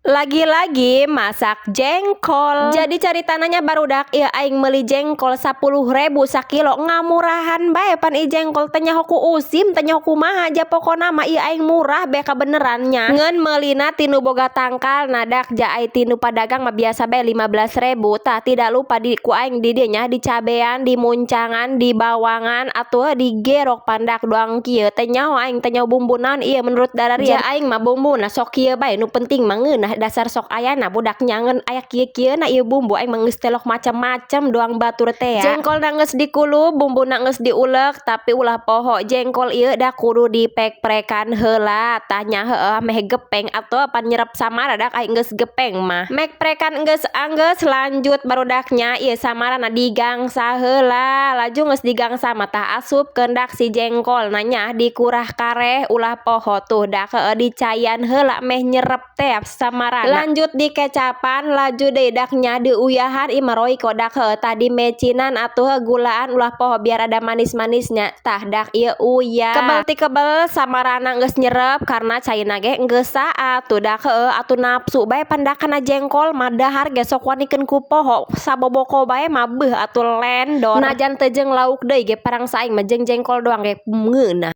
Lagi-lagi masak jengkol. Jadi caritananya, barudak, ieu aing meuli jengkol 10.000 sakilo, ngamurahan bae pan ieu jengkol teh, nyaho ku usim teh, nyaho kumaha aja, pokona mah ieu aing murah bae kabenerannya. Ngeun meulina ti nu boga tangkal nadak ja, ai ti nu padagang mah biasa bae 15.000. Tah, tidak lupa di ku aing di dieu nya dicabean, dimuncangan, dibawangan, atuh digerok pandak doang kieu teh. Nyaho aing teh nyaho bumbu naon ieu menurut dararia. Ja aing mah bumbuna sok kieu bae, nu penting mah ngeunah, dasar sok ayana budak nyangen aya kieu-kieu na ieu bumbu. Aing mah geus telok macam-macam doang batur teh ya. Jengkolna geus dikulub, bumbuna geus diulek, tapi ulah poho jengkol ieu da kudu dipek-prekan heula. Tah nya, heueuh, meh gepeng atuh pan nyerep samara dak aing geus gepeng mah. Mek prekan geus anggeus, lanjut, barudaknya, ieu samarana digangsa heula. Laju geus digangsa mah, tah, asupkeun dak si jengkol nya, dikurah kareh, ulah poho tuh dak, heueuh, dicayan heula meh nyerep teh samarana. Lanjut dikecapan, laju deui dak nya diuyahan, ieu mah Royco dak, heueuh. Tadi mecinan atuh, gulaan ulah poho biar ada manis-manisnya. Tah, dak ieu uyah. Kebel ti kebel samarana geus nyerep karena caina ge geus saat tuh dak, heueuh, atuh nafsu bae pandak kana jengkol mah, dahar ge sok wanikeun ku poho saboboko bae mah, beuh atuh lendor. Najan teu jeung lauk deui ge, parang saing mah jeung jengkol doang ge ngeunah.